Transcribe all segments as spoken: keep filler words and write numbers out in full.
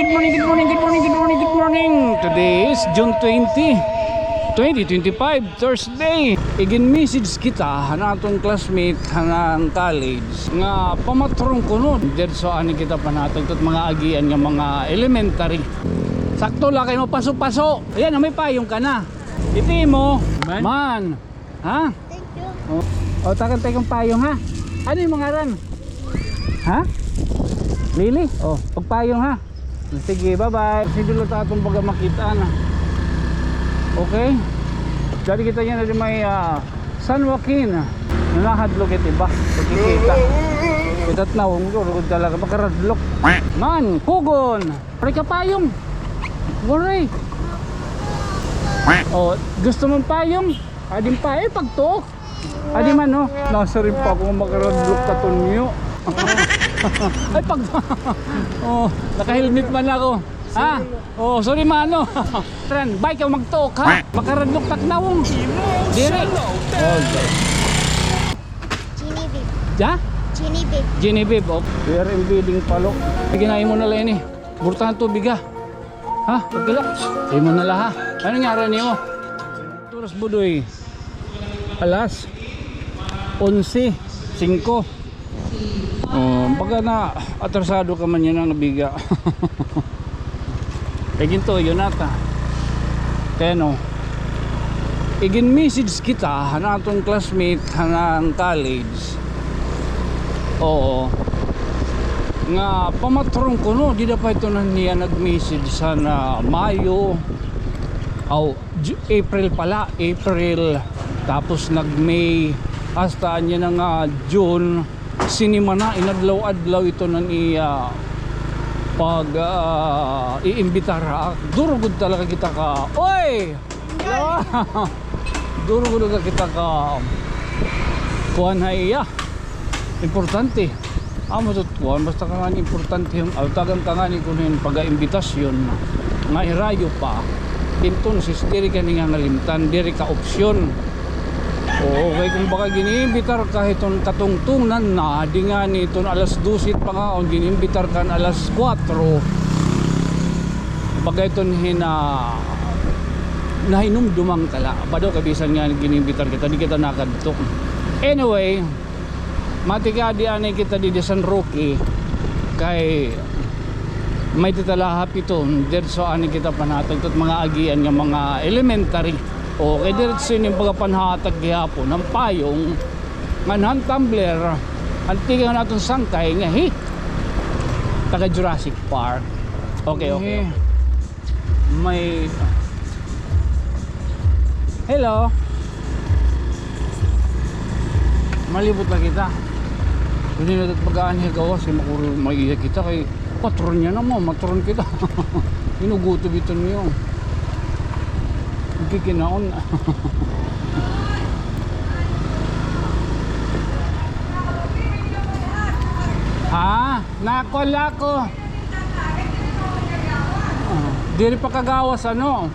Good morning, good morning, good morning, good morning, good morning. Today is June twenty, twenty twenty-five, Thursday. Igin-message kita han aton classmate han college nga pamatron kuno. Didto anay kita panhatag hit mga agian nga mga elementary. Sakto la kay mapaso-paso. Ayan, may payong ka na. Iti mo. Man. Man. Ha? Thank you. Oh. Oh, tagan tayo kang payong, ha? Ano yung mga ran? Ha? Lily? Oh, pagpayong, ha? Sige, bye-bye. Sige, lo, ta aton baga makita na. Okay? Dari kita niyan na di may, ah, San Joaquin. Nahadlok it iba. Pagkikita. Kita na, huwag mo talaga makaradlok. Man, kugon. Pare ka payong. Waray. Oh, gusto mong payong? Adi man payong, pagtuok. Adi man, no? Nasiring pa ako nga makaradlok ka tunyo. Ay, pag... Oh, naka-helmet man ako. Ha? Oh, sorry, mano. Tran, bike ka magtuok, ha? Makaradlok taknawong. Diri. Oh, Genevieve. Ja? Genevieve. Genevieve, oh. We are invading Palo. Sige na, imo na lang ini. Burtahan tubig, ha? Ha? Pagkila? Imo na lang, ha? Ano nga rin imo? Oras, Budoy. Alas onse singko. Oh, baga na atrasado ka man yana nga biga. Kay ginto, yun ata. Kaya no, igin-message kita han aton classmate han college. Oo. Nga pamatron kuno, dida pa ito na niya nag-message han Mayo. Aw, Ju-, April pala, April. Tapos nag-May, hasta anya na nga June. Sinimana, inadlaw-adlaw ito nan iya pag, ah, iimbitar, ha. Duro gud talaga kita ka, oy! Duro gud talaga kita ka kuan ha iya. Importante. Amo to kuan, basta ka ngani importante yung altagan ka ngani kun hin pag-imbitasyon nga hirayo pa. Entonces, diri ka ningangalimtan, diri ka opsyon. Oo, kay kung baga giniimbitar ka hiton katungtungan na, di ngani hiton alas dose pa nga, o giniimbitar ka alas kuwatro, baga hiton hina, nahinumduman ka la. Bado ka bisan nga giniimbitar kita, di kita nakadto. Anyway, matika di anay kita di, di San Roque, kay may titalaha piton, didto anay kita panhatag hit mga agian nga mga elementary. Okay, diretso ini pagpanhatag gihapon han payong ngan han tumbler, antiga nga aton sangkay nga hi taga Jurassic Park. Okay, okay, okay. May, hello. Malibot la kita. Hindi na pag-aanhi gawas, kay makuri maiya kita kay Patron niya naman, matron kita. Inuguto bito niyo. Magkikinaon. Ha? Nakuha la ako. Ah, diri pa kagawas, ano?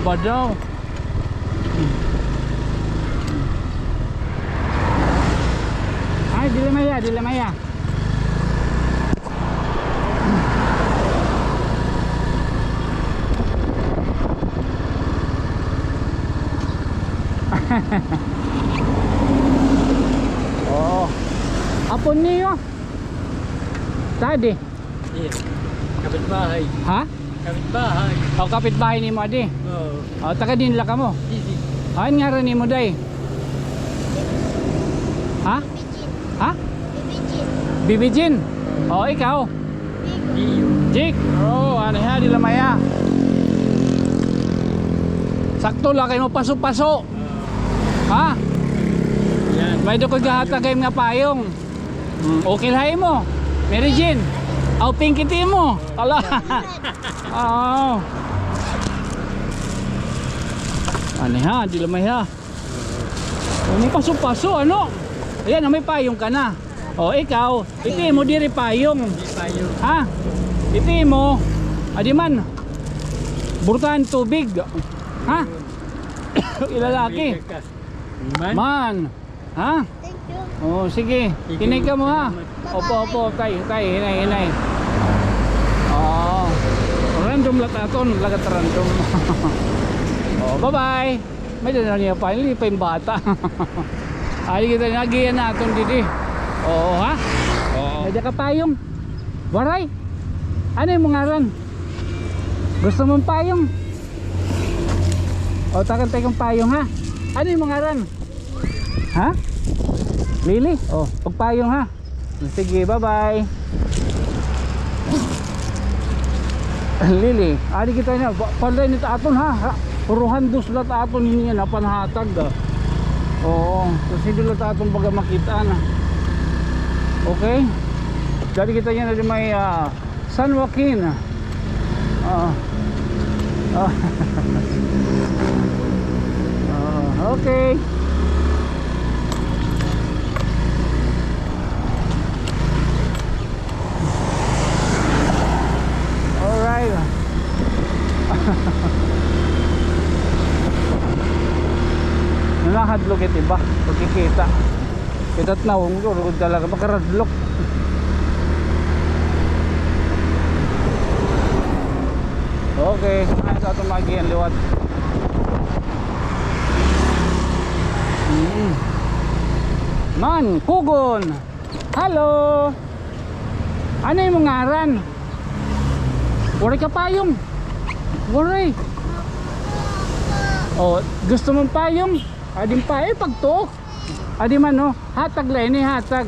Badaw. Ay, dili maya, dili maya. Oo. Apo niyo? Tadi. Iya. Kapitbahay. Ha? Kapitbahay. O, kapitbahay nimo adi? Oo. O, taga dinhi la kamo? Didi. Ano ngaran nimo, day? Ha? Ha? Bibi Jean. O, ikaw? Jake. O, ano ha, di la maya. Sakto la kay mapaso-paso. Ha? May-ada ko gahatag ha imo nga payong. Hmm, okay la ha imo? Mary Jane. Aw, pink it imo. Ala. Aw. Ano ha? Di la maya. Ano, paso-paso, ano? Ayan, may payong ka na. O, ikaw, iti mo diri payong. Ha? Iti mo, adi man. Burtahan tubig. Ha? Ilalaki. Man. Ha? Thank you. O, sige. Hinay ka mo, ha? Opo, opo, tay, tay, hinay, hinay. O. Random la it aton, lagat random. Oh, bye-bye. May-ada na niya pa, hindi pa it bata. Adi kita, nagiyan naton didi. Oo, ha? Oo. May-ada ka payong? Waray. Ano it imo ngaran? Gusto mo hin payong? O, tagan ta hin payong, ha? Ano it imo ngaran? Ha? Lily? O, pagpayong, ha? Sige, bye-bye. Lily, adi kita niya. Ba-, panday nit aton, ha? Ha? Puruhan dos la it aton niya na panhatag, ah. Oo, so sige la it aton baga makita na. Okay? Adi kita niya na di may, ah, San Joaquin. Ah. Ah. Ah, okay. Alright. Nanahadlok it iba. Pagkikita. Kita it nawong ko, rugod talaga. Makaradlok. Okay. Ay, sa aton magiyan liwat. Mm. Man, kugon. Hello. Ano imo ngaran? Waray ka payong. Waray. O, gusto mo hin payong? Adi hin payong, pagtuok. Adi man, no? Hatag la ini, hatag.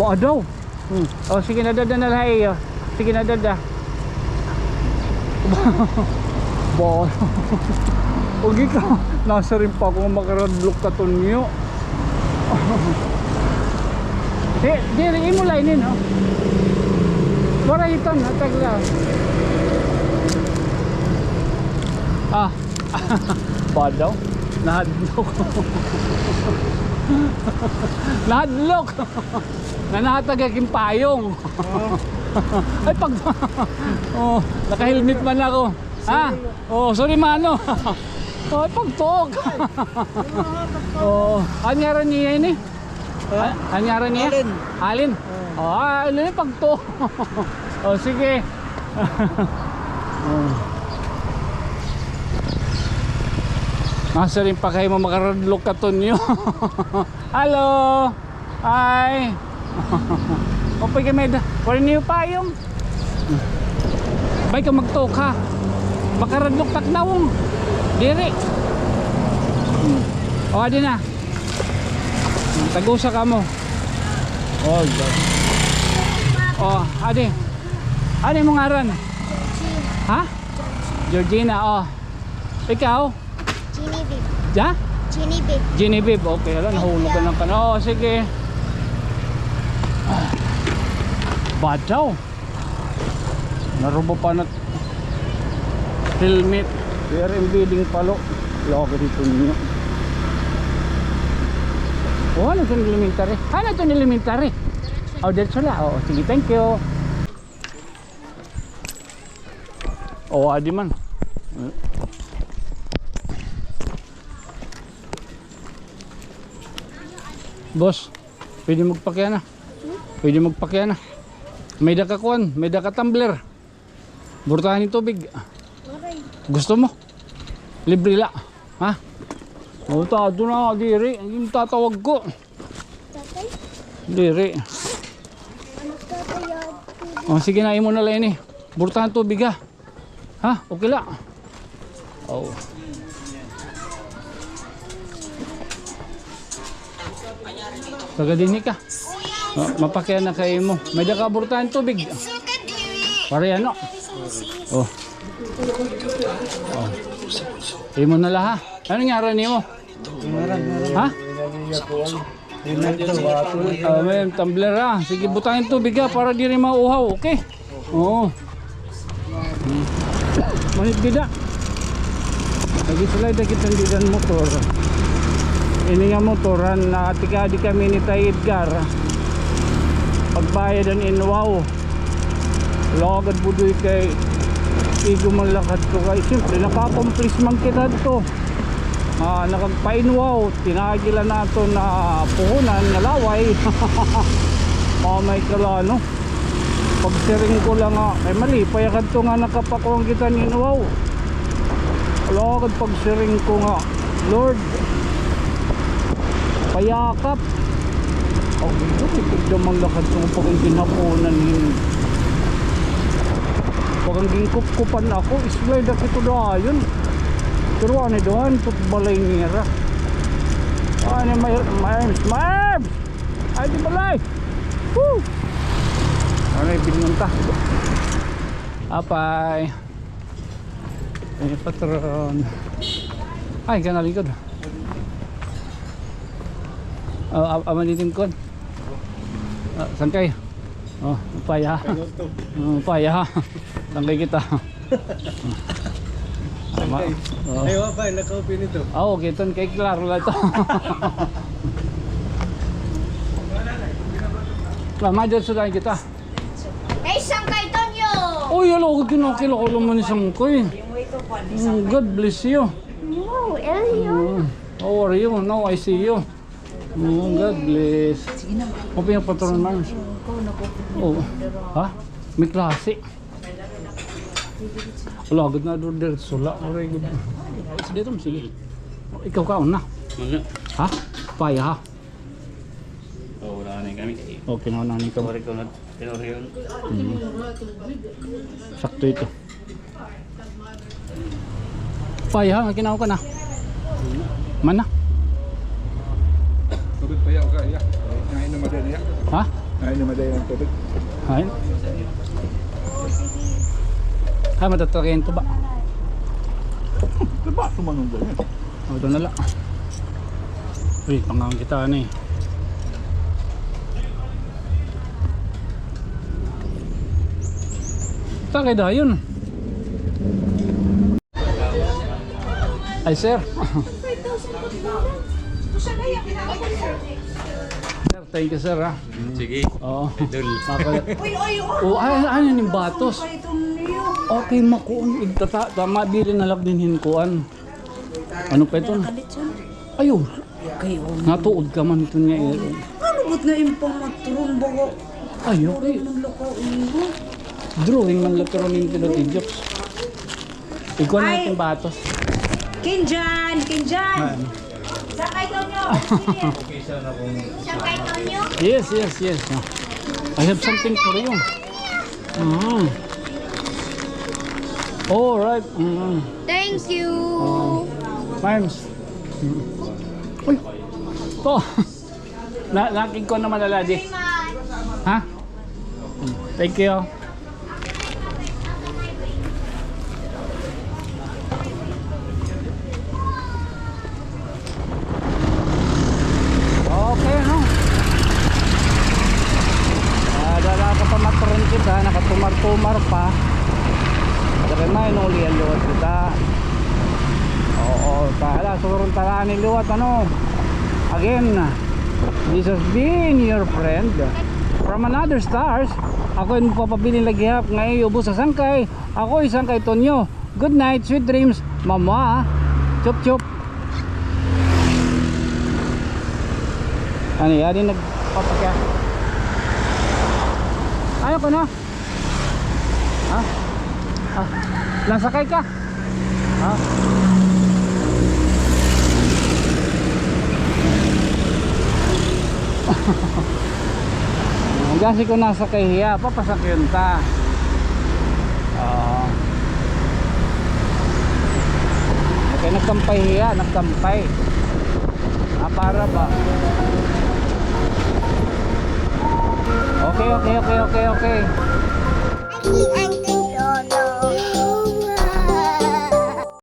Ba daw? Hmm. O, sige na, dada na la ha iyo. Sige na, dada. Ba. Ugi ka. Nasiring pa ako nga makaradlok katon niyo. Di, diri, imo la ini, no? Waray iton, hatag la. Ah. Ba daw? Nahadlok. Nahadlok. Nga nahatag ak hin payong. Ay, pag-, o, naka-helmet man ako. Ha? O, sorry, mano. O, ay, pagtuok. O, ano ngaran niya ini? Ha? Ano ngaran niya? Alin. Alin? O, ah, ano yung pagtuok? O, sige. O. Nasiring pa kay mo makaradlok katon niyo. Hello. Hi. Upay kay may-ada. Waray niyo payong. Bay ka magtuok ha. Makaradlok it ak nawong. Diri. Hmm. O, adi na. Hmm, tag-usa kamo. O, God. O, adi. Ano imo ngaran? Georgina. Ha? Georgina, o. Ikaw? Genevieve. Ja? Genevieve. Genevieve, okay. Ala, nahulog ka ng kan-, o, sige. Ba daw? Narubo pa na helmet. Pero yung bidding palo. Loko dito niyo. O, ano itong elementary? Ano itong elementary? O, diretso la. O, sige, thank you. O, adi man. Boss, pwede magpakiana? Pwede magpakiana? May-ada ka kuan, may-ada ka tumbler. Burtahan hin tubig. Gusto mo? Libre la. Ha? O, ta, doon na, diri. Yung tatawag ko. Diri. O, sige na, imo na la ini. Burtahan tubig, ha? Ha? Okay la. O. Taga dinhi ka? O, mapakiana kay imo. May-ada ka burtahan tubig. Pare, ano? O. O. Imo na la, ha? Ano ngaran nimo? Ha? O, may tumbler, ha? Sige, butangin tubig, ha, para diri mauhaw, okay? Oo. Manit gida. Lagi sila ida kita dida motor. Ini nga motor, han, nakatikadi kami ni Tay Edgar. Pagbayad han inwaw. Lagad budoy kay igo man la kadto kay siyempre nakakomplice man kita dito. Ah, nakagpainwaw, tinagila naton na puhunan nga laway. Mamay ka la, no? Pagsiring ko la nga, kay malipay kadto nga nakapakuan kita hin, wow. Ala, kay pagsiring ko nga, Lord, payakap. Aw, ito, tipid naman la kadto nga pag-an ginhapunan hin. Pag-an ginkupkupan ako, islay da kito dayon. Pero ano daw, an tutbalay nira. Ano, may, may, may, ay, di balay. Woo! Ano yung binunta? Apay. Ay, patron. Ay, ka na lingkod. Ah, ah, ama dito ko. Ah, sangkay. Oh, upaya. Oh, upaya. Sangkay kita. Tama. Sangkay. Oh. Ay, wa pa, naka-open ito. Ah, okay, ton, kay klaro la ito. Tama, dyan sa kita. Hey, Sangkay Tonyo! Uy, hello, good, kinakilala ko naman ni Sangkay. Mm, God bless you. Wow, Elio. Mm, how are you? Now I see you. Mm, God bless. Sige na. Open yung patron, ma'am. Oo. Ha? May klase. Wala, good na order. Sula, very good. Sige, sige. Ikaw ka, una. Ano? Ha? Paya, ha? Oo, wala na kami. Okay na, wala na kami. Sorry ko na, tinuri yun. Mm. Sakto ito. Pay, ha? Kinaw ka na. Mana? Tubig pa yan, okay, ya. Nainom na din, ya. Ha? Nainom na din ang tubig. Ay. Ha, matatrakin ito ba? Ito ba? Sumanong ba yan? Oh, ito na lang. Uy, pangang kita na eh. Takay dayon. Ay, sir. Sir, thank you, sir, ha. Sige. Oo. Idol. Maka- Uy, uy, uy. Oh, ay, ay, ay, yung batos. Okay, makuon. Igtata-, ta-, mabili na lang din hin kuan. Ano pa ito? Ayo. Kay, oh. Natuod ka man ito nga, eh. Ano ba't na impang matron ba ko? Ayo, eh. Ano man lakaw, eh. Drawing man lang pero ning pinatidyoks. Ikaw na Ay. Itong batos. Kinjan! Kinjan! Ay. Sangkay Tonyo! Sangkay Tonyo! Yes, yes, yes. I have something for you. Mm. All right. Mm. Thank you. Oh. Ma'ams. Mm. Uy. To. Na, nakig ko naman, Aladi. Ha? Thank you. Okay, no? Ah, dala ka pa matron kita, nakatumar-tumar pa. Dali may nuli an liwat kita. Oo, tala, suron tala ni liwat, ano? Again, this has been your friend from another stars. Ako an magpapabilin la gihap nga iyo ubos ha sangkay. Ako an Sangkay Tonyo. Good night, sweet dreams, mama. Chup, chup. Ano yan? Ano nagpapakya? Ano ko na? Ha? Ah, nasakay ka? Ha? Ang gasi ko nasakay hiya, papasakyon ta. Oo. Okay, nagkampay hiya, nagkampay. Ah, para ba? Okay, okay, okay, okay, okay.